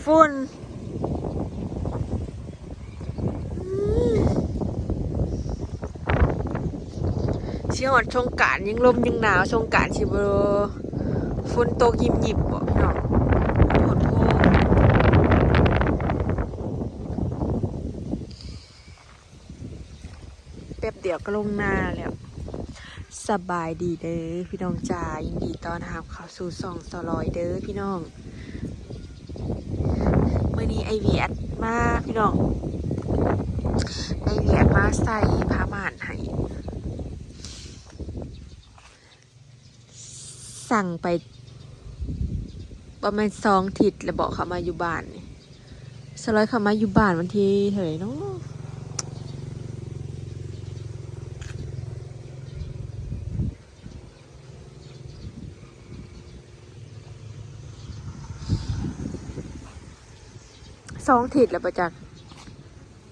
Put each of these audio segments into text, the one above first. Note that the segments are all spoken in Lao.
ຝຸ່ນ ອືມ ຊິຮອດສົງການ ຍັງລົມຍັງໜາວ ສົງການຊິບໍ່ຝົນຕົກຍິບໆ ບໍພີ່ນ້ອງ? ໂພດໂພ. ແປັບດຽວກໍລົງນາແລ້ວ. ສະບາຍດີເດີພີ່ນ້ອງຈ໋າ ຍິນດີຕ້ອນຮັບເຂົ້າສູ່ຊ່ອງສາວລອຍເດີພີ່ນ້ອງ. ມື້ນີ້ອ້າຍວຽດມາພີ່ນ້ອງ, ອ້າຍວຽດມາໃສ່ຜ້າມ່ານໃຫ້. ສັ່ງໄປປະມານສອງທິດແລ້ວເບາະ ເຂົ້າມາຢູ່ບ້ານນີ້. ສາວລອຍເຂົ້າມາຢູ່ບ້ານວັນທີເທົ່າໃດເນາະ? ສອງທິດແລ້ວບໍ່ຈັກ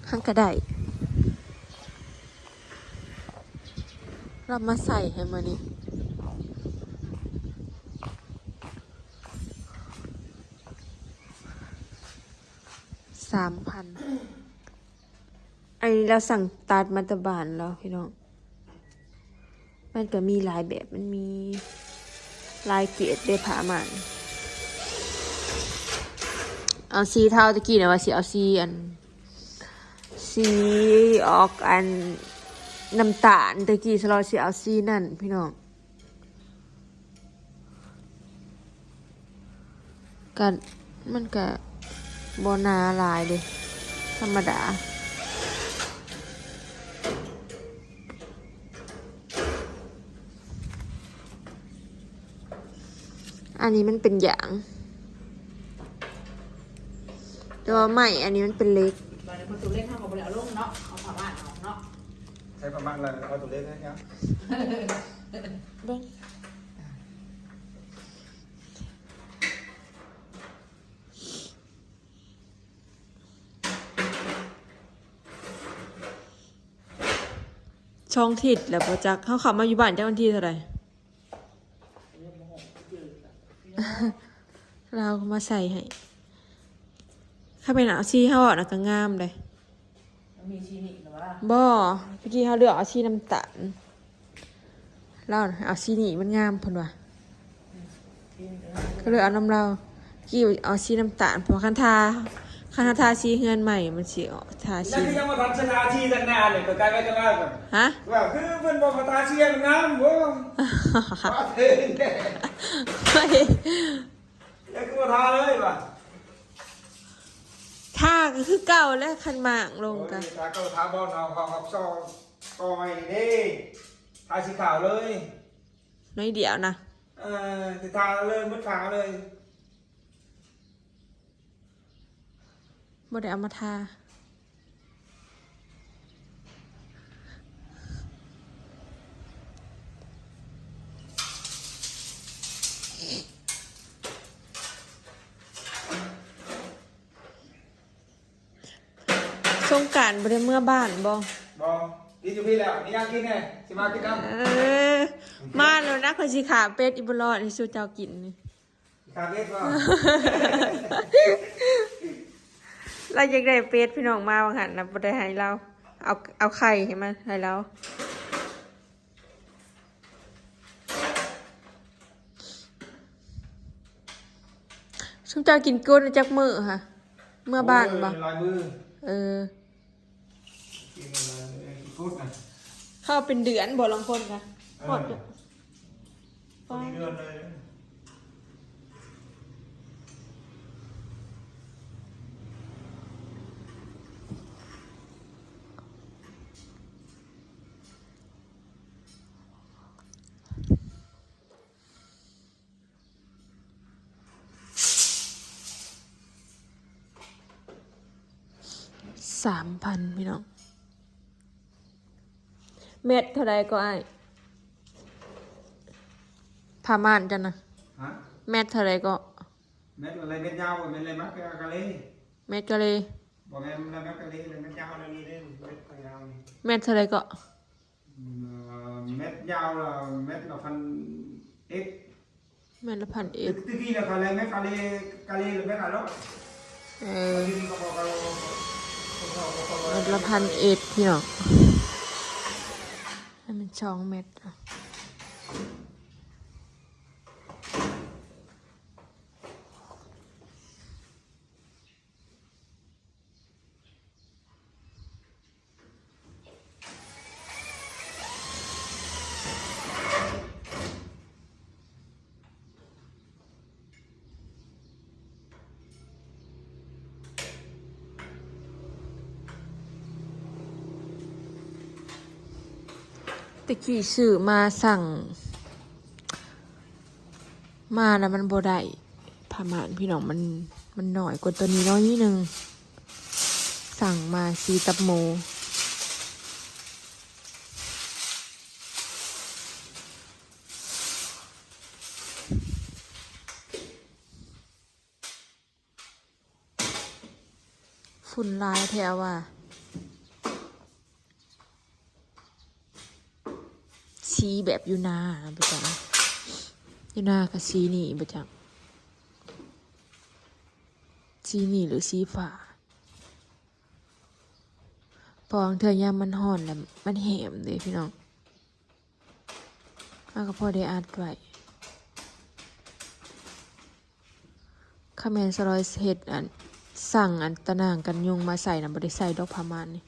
ຫັ້ນກະໄດ້. ລາວມາໃສ່ໃຫ້ມື້ນີ້ ສາມພັນ. ອັນນີ້ລາວສັ່ງຕັດມາແຕ່ບ້ານລາວພີ່ນ້ອງ. ມັນກະມີຫຼາຍແບບ ມັນມີຫຼາຍເກຣດເດ້ ຜ້າມ່ານ. ເອົາສີເທົາ ຕະກີ້ນະວ່າຊິເອົາສີອັນ ສີອອກອັນນ້ຳຕານ ແຕ່ກີ້ສາວລອຍຊິເອົາສີນັ້ນພີ່ນ້ອງ. ກະ ມັນກະບໍ່ໜາຫຼາຍເດ້ ທຳມະດາ. ອັນນີ້ມັນເປັນຢາງ ແຕ່ວ່າໄມ້ອັນນີ້ມັນເປັນເຫຼັກ. ບາດນີ້ປະຕູເຫຼັກເຮົາກໍບໍ່ໄດ້ເອົາລົງເນາະ ເອົາຜ້າມ່ານອອກເນາະ. ໃຊ້ຜ້າມ່ານແລ້ວເອົາໂຕເຫຼັກໃຫ້ຫຍັງ? ເບິ່ງ ສອງທິດແລ້ວບໍ່ຈັກ ເຮົາເຂົ້າມາຢູ່ບ້ານຈັກວັນທີເທົ່າໃດ? ລາວມາໃສ່ໃຫ້ ຄັນແມ່ນເອົາສີເຮົາອອກນະກະງາມເດ້. ມັນມີສີນີ້ລະຫວາ? ບໍ່ ຕະກີ້ເຮົາເລືອກເອົາສີນ້ຳຕານ ລາວເອົາສີນີ້ມັນງາມເພິ່ນວ່າ. ກໍເລີຍເອົານຳລາວ ກີ້ເອົາສີນ້ຳຕານ ເພາະວ່າຄັນທາ ຄັນເຮົາທາສີເຮືອນໃໝ່ມັນຊິອອກ ທາສີ ນັ້ນຄືຍັງບໍ່ທັນຊະນາທີ່ຕັ້ງນານນີ້ ກໍກາຍວ່າຈະມາກ່ອນ. ຮະ? ວ່າຄືເພິ່ນບໍ່ມາທາສີໃຫ້ມັນງາມບໍ? ວ່າເຖິງແລ້ວ ເຮີ້ຍ ແລ້ວຄືບໍ່ທາເລີຍຫວາ? ທາກໍຄືເກົ່າແຫຼະ ຄັນມ້າງລົງກະ ໂອ້ຍ ທາກໍທາບ່ອນເຮົາ ເຮົາ ເຮົາຊອກ ກໍໃໝ່ນີ້ເດ້ ທາສີຂາວເລີຍ ໜ້ອຍດຽວນະ. ເອີ ຊິທາເລີຍ ໝົດຂາວເລີຍ ບໍ່ໄດ້ເອົາມາທາ. ສົງການບໍ່ໄດ້ເມືອບ້ານບໍ່? ບໍ່ ກິນຢູ່ພີ້ແຫຼະ ມີຫຍັງກິນແດ່ ຊິມາກິນນຳ. ເອີ ມາແລ້ວນະ ຂ້ອຍຊິຂ້າເປັດອີ່ບໍ່ລອດໃຫ້ສູ່ເຈົ້າກິນນີ້. ຂ້າເປັດບໍ່? ລາວຢາກໄດ້ເປັດພີ່ນ້ອງ ມາວ່າງຫັ້ນນະ ບໍ່ໄດ້ໃຫ້ລາວ ເອົາ ເອົາໄຂ່ໃຫ້ມັນ ໃຫ້ລາວ. ຊຸມເຈົ້າກິນກົນຈັກມື້ຫະ? ເມືອບ້ານບໍ່? ໂອ້ຍ ຫຼາຍມື້. ເອີ ກິນຫຼາຍມື້ ກິນກົນນະ ເຂົາເປັນເດືອນບໍ່ ລາງຄົນກະ ເອີ ຮອດ ພໍດີເດືອນເລີຍ. ສາມພັນ ພີ່ນ້ອງ. ແມັດເທົ່າໃດກໍອ້າຍ? ຜ້າມ່ານເຈົ້ານະ. ຮະ? ແມັດເທົ່າໃດກໍ? ແມັດລະແມັດຍາວ ແມັດລະມັດກະເລ. ແມັດກະເລ. ບໍ່ແມ່ນລະມັດກະເລ ລະແມັດຍາວລະນີ້ເດ້ ແມັດຍາວນີ້. ແມັດເທົ່າໃດກໍ? ເອີ ແມັດຍາວລະແມັດລະພັນເອັດ. ແມັດລະພັນເອັດ. ຕະ ຕະກີ້ນະ ເຂົາແລແມັດກະເລ ກະເລລະແມັດລະຮ້ອຍ. ເອີ ເມັດລະພັນເອັດ ພີ່ນ້ອງ ໃຫ້ມັນສອງເມັດ. ແຕ່ກີ້ຊື້ມາ ສັ່ງມາແລ້ວມັນບໍ່ໄດ້ຜ້າມ່ານ ພີ່ນ້ອງ ມັນ ມັນນ້ອຍກວ່າໂຕນີ້ໜ້ອຍໜຶ່ງ. ສັ່ງມາສີ່ຕັບໝູ. ຝຸ່ນຫຼາຍແທ້ວ່າ ສີແບບຢູ່ນາບໍ່ຈັກ ຢູ່ນາກໍສີນີ້ບໍ່ຈັກ ສີນີ້ຫຼືສີຟ້າ. ເພາະບາງເທື່ອຍາມມັນຮ້ອນແລ້ວມັນແຫ້ມເດ້ ພີ່ນ້ອງ. ເຮົາກໍພໍໄດ້ອັດໄວ້. ຄະແມ່ນສະຫຼອຍເຮັດອັນ ສັ່ງອັນຕະໜ່າງກັນຍຸງມາໃສ່ນະ ບໍ່ໄດ້ໃສ່ດອກຜ້າມ່ານນີ້.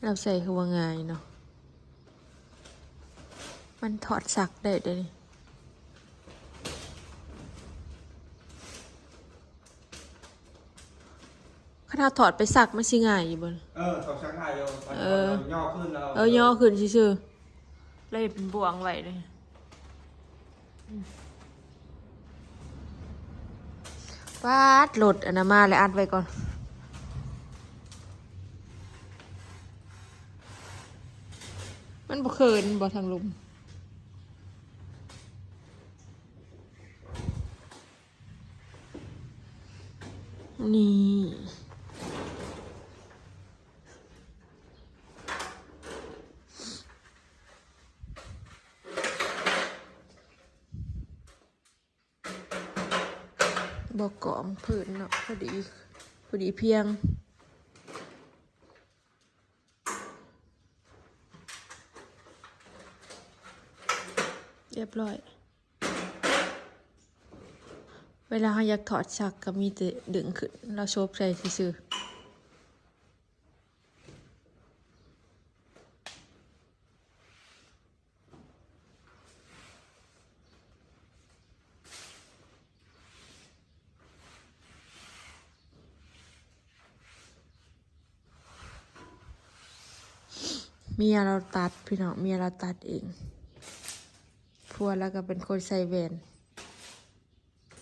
ລາວໃສ່ຄືວ່າງ່າຍເນາະ ມັນຖອດຊັກໄດ້ເດ້ນີ້. ຄັນເຮົາຖອດໄປຊັກມັນຊິງ່າຍຢູ່ບໍ່? ເອີ ຖອດຊັກງ່າຍຢູ່. ເອີ ຍໍຂຶ້ນແລ້ວ ເອີ ຍໍຂຶ້ນຊື່ໆ ແລ້ວເຮັດເປັນບ່ວງໄວ້ເດ້. ປາດ ລົດອັນນັ້ນມາແລ້ວ ອັດໄວ້ກ່ອນ. ມັນບໍ່ເຂີນບໍ່ ທາງລົມ? ນີ້ ບໍ່ກອງພື້ນເນາະ ພໍດີ ພໍດີພຽງ. ຮຽບຮ້ອຍ. ເວລາເຮົາຢາກຖອດຊັກກໍມີແຕ່ດຶງຂຶ້ນ ແລ້ວໂຊບໃສ່ຊື່ໆ. ເມຍລາວຕັດ ພີ່ນ້ອງ ເມຍລາວຕັດເອງ. ຜົວລາວກໍເປັນຄົນໃສ່ແວ່ນ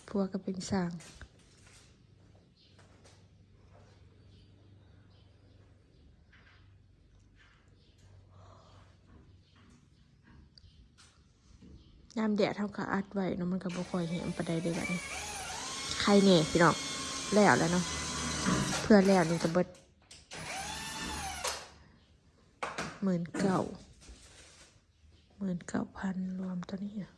ຜົວກໍເປັນຊ່າງ. ຍາມແດດເຮົາກໍອັດໄວ້ເນາະ ມັນກໍບໍ່ຄ່ອຍແຫ້ງປານໃດເດ້ບັດນີ້. ໄຄແດ່ພີ່ນ້ອງ ແລ້ວແລ້ວເນາະ ເພື່ອແລ້ວນີ້ກໍເບິດໝື່ນເກົ້າ ໝື່ນເກົ້າພັນ ລວມຕົວນີ້ນະ.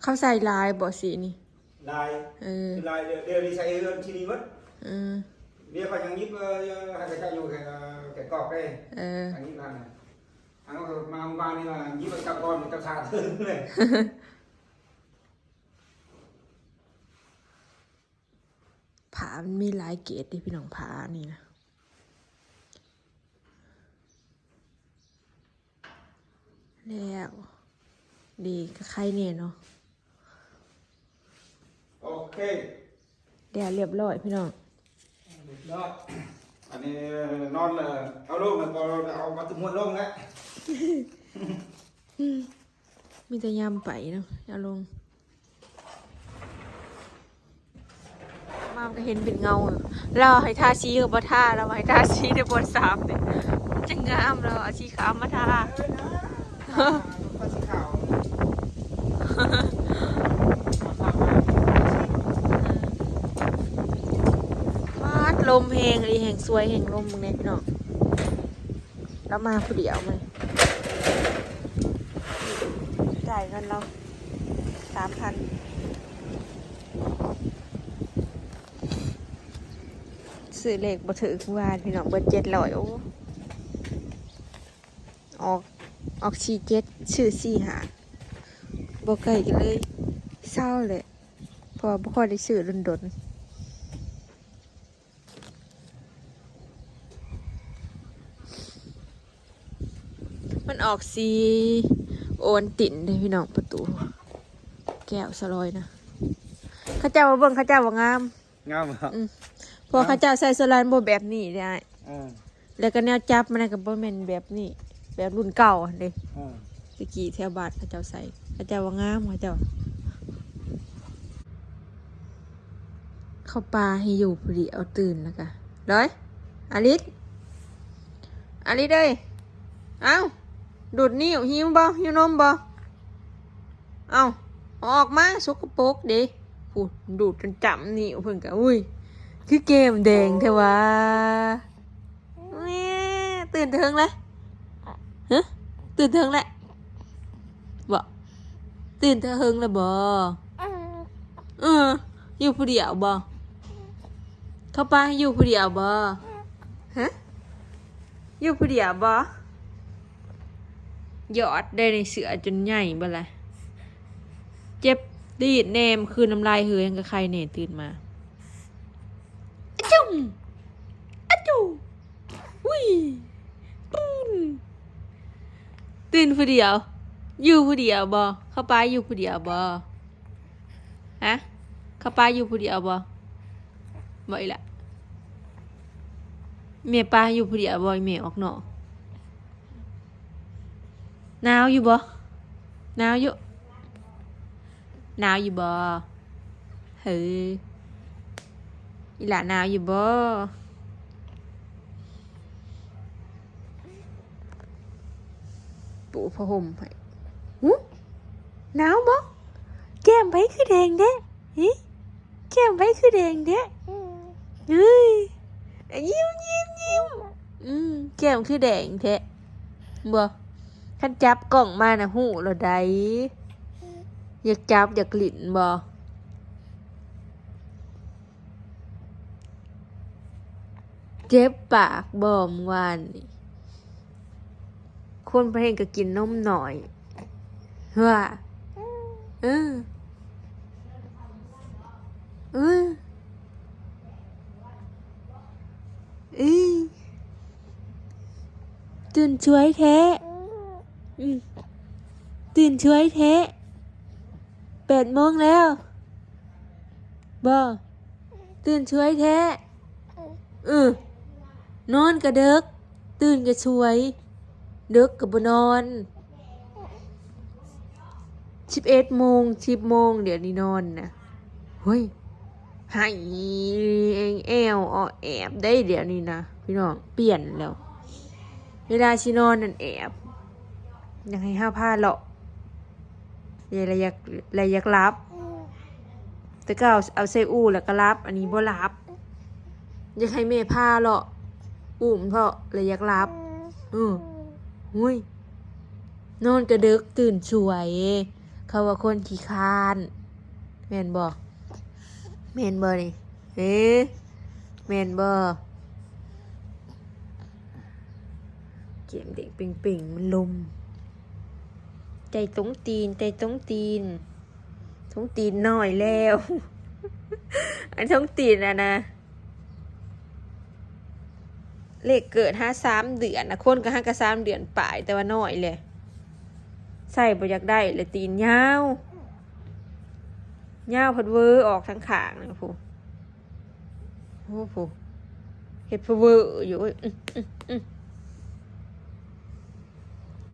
ເຂົາໃສ່ຫຼາຍບໍ່ສີນີ້? ຫຼາຍ ເອີ ຫຼາຍ ດຽວນີ້ໃສ່ເຮືອນທີ່ນີ້ໝົດ. ເອີ ເມຍຂ້ອຍຍັງຍິບ ເອີ ໃຫ້ເຂົາເຈົ້າຢູ່ແຂວງ ເອີ ແຂວງກອກເດ້. ເອີ ຍັງຍິບຫັ້ນນະ ອັນນັ້ນມາວານນີ້ວ່າຍິບເອົາເຈົ້າກ່ອນ ເຈົ້າຊາດເລີຍ. ຜ້າມັນມີຫຼາຍເກດເດ້ພີ່ນ້ອງ ຜ້ານີ້ນະ. ແລ້ວ ດີ ກໍໄຄແດ່ເນາະ. ໂອເຄ ແລ້ວຮຽບຮ້ອຍພີ່ນ້ອງ. ຍອດ ອັນນີ້ນອນເລີຍ ເອົາລົງແລ້ວ ກໍເອົາປະຕູມ້ວນລົງແລ້ວ ມີແຕ່ຍາມໄປເນາະ ເອົາລົງ ມາກໍເຫັນເປັນເງົາ ລາວໃຫ້ທາສີກໍບໍ່ທາ ລາວວ່າໃຫ້ທາສີແຕ່ບ່ອນສາມນີ້ ຈັ່ງງາມ ລາວເອົາສີຂາວມາທາ ປາດ ລົມແຮງອີ່ຫຼີ ແຮງສວຍແຮງລົມ ເບິ່ງແດ່ພີ່ນ້ອງ ລາວມາຜູ້ດຽວມື້ນີ້ ຈ່າຍເງິນລາວສາມພັນ ຊື້ເລກບໍ່ຖືກ ເມື່ອວານພີ່ນ້ອງ ເບິດເຈັດຮ້ອຍ ໂອ້ ອອກ ອອກສີ່ເຈັດ ຊື້ສີ່ຫ້າ ບໍ່ໃກ້ກໍເລີຍເຊົາແຫຼະ ເພາະວ່າບໍ່ຄ່ອຍໄດ້ຊື້ດົນໆ ມັນອອກສີໂອວັນຕິນເດ້ພີ່ນ້ອງ ປະຕູແກ້ວສະລອຍນະ ເຂົາເຈົ້າມາເບິ່ງ ເຂົາເຈົ້າວ່າງາມ ງາມບໍ່? ອືມ ເພາະເຂົາເຈົ້າໃສ່ສ່ວນຫຼາຍບໍ່ແບບນີ້ເດ້ອ້າຍ ເອີ ແລ້ວກໍແນວຈັບມັນກໍບໍ່ແມ່ນແບບນີ້ ແບບລຸ້ນເກົ່າຫັ້ນເດ້ ເອີ ແຕ່ກີ້ແຖວບ້ານເຂົາເຈົ້າໃສ່ ເຂົາເຈົ້າວ່າງາມ ເຂົາເຈົ້າ ເຂົ້າປ່າໃຫ້ຢູ່ຜູ້ດຽວ ຕື່ນແລ້ວກະ ເອີຍ ອາລິດ ອາລິດເອີຍ ເອົ້າ ດູດນິ້ວ ຫິວບໍ່? ຫິວນົມບໍ່? ເອົ້າ ອອກມາ ສົກກະປົກເດ້ ພຸ້ນ ດູດຈົນຈ້ຳນິ້ວເພິ່ນກະ ອຸ້ຍ ຄືແກ້ມແດງແທ້ຫວາ ແມ່ ຕື່ນແຕ່ເຫິງແລ້ວ ຮະ ຕື່ນແຕ່ເຫິງແລ້ວ ບໍ່ ຕື່ນແຕ່ເຫິງແລ້ວບໍ່? ເອີ ຢູ່ຜູ້ດຽວບໍ່? ເຂົ້າປ່າຢູ່ຜູ້ດຽວບໍ່? ຮະ ຢູ່ຜູ້ດຽວບໍ່? ຢອດໄດ້ໃນເສື້ອຈົນໃຫຍ່ເບິດລະ ເຈັບຕີດແດ່ ມື້ຄືນນ້ຳລາຍເຫີຍ ຍັງກະໄຄແດ່ ຕື່ນມາ ອະຈຸ່ມ ອະຈຸ່ມ ອຸ້ຍ ປູນ ຕື່ນຜູ້ດຽວ ຢູ່ຜູ້ດຽວບໍ່? ເຂົ້າປ່າຢູ່ຜູ້ດຽວບໍ່? ຮະ ເຂົ້າປ່າຢູ່ຜູ້ດຽວບໍ່? ບໍ່ອີ່ຫຼະ ແມ່ປ່າຢູ່ຜູ້ດຽວບໍ່? ອີ່ແມ່ອອກນອກ ໜາວຢູ່ບໍ່? ໜາວຢູ່ ໜາວຢູ່ບໍ່? ເຮີ ອີ່ຫຼ້າໜາວຢູ່ບໍ່? ປູຜ້າຫົ່ມໃຫ້ ຫື ໜາວບໍ່? ແກ້ມໃຜຄືແດງແທ້? ຫຶ ແກ້ມໃຜຄືແດງແທ້? ເອີ ຍິ້ມ ຍິ້ມ ຍິ້ມ ອືມ ແກ້ມຄືແດງແທ້ ບໍ່ ຄັນຈັບກ້ອງມານະຮູ້ແລ້ວໃດ ຢາກຈັບຢາກຫຼິ້ນບໍ່? ເຈັບປາກບໍ່ມື້ວານນີ້? ຄົນເພິ່ນກໍກິນນົມໜ້ອຍ ເອີ ເອີ ເອີ ຕື່ນສວຍແທ້ ຕື່ນສວຍແທ້ ແປດໂມງແລ້ວ ບໍ່ ຕື່ນສວຍແທ້ ເອີ ນອນກະເດິກ ຕື່ນກະສວຍ ເດິກກະບໍ່ນອນ ສິບເອັດໂມງ ສິບໂມງ ດຽວນີ້ນອນນະ ໂອ້ຍ ໄຫ້ແອວອອແອບໄດ໋ ດຽວນີ້ນະ ພີ່ນ້ອງ ປ່ຽນແລ້ວ ເວລາຊິນອນນັ້ນແອບ ຢາກໃຫ້ເຮົາພາເລາະ ແລະຢາກ ແລະຢາກຫຼັບ ແຕ່ເກົ່າເອົາໃສ່ອູ້ແລ້ວກໍຫຼັບ ອັນນີ້ບໍ່ຫຼັບ ຢາກໃຫ້ແມ່ພາເລາະ ອຸ້ມເທາະ ແລະຢາກຫຼັບ ເອີ ຫຸຍ ນອນກະເດິກຕື່ນສວຍ ເຂົາວ່າຄົນຂີ້ຄ້ານ ແມ່ນບໍ່? ແມ່ນບໍ່ນີ້? ເອີ ແມ່ນບໍ່? ແກ້ມແດງເປັ່ງໆ ມັນລົມ ໃຈຕົງຕີນ ໃຈຕົງຕີນ ຕົງຕີນນ້ອຍແລ້ວ ອັນຕົງຕີນຫັ້ນນະ ເລກເກີດຫາສາມເດືອນນະ ຄົນກໍຫາກະສາມເດືອນປາຍ ແຕ່ວ່ານ້ອຍແຫຼະ ໃສ່ບໍ່ຢາກໄດ້ແຫຼະ ຕີນຍາວ ຍາວພັດເວີອອກທາງຂ້າງນະ ພຸ້ນ ໂອ້ ພຸ້ນ ເຮັດເພີເວີຢູ່ ອື ອື ອື.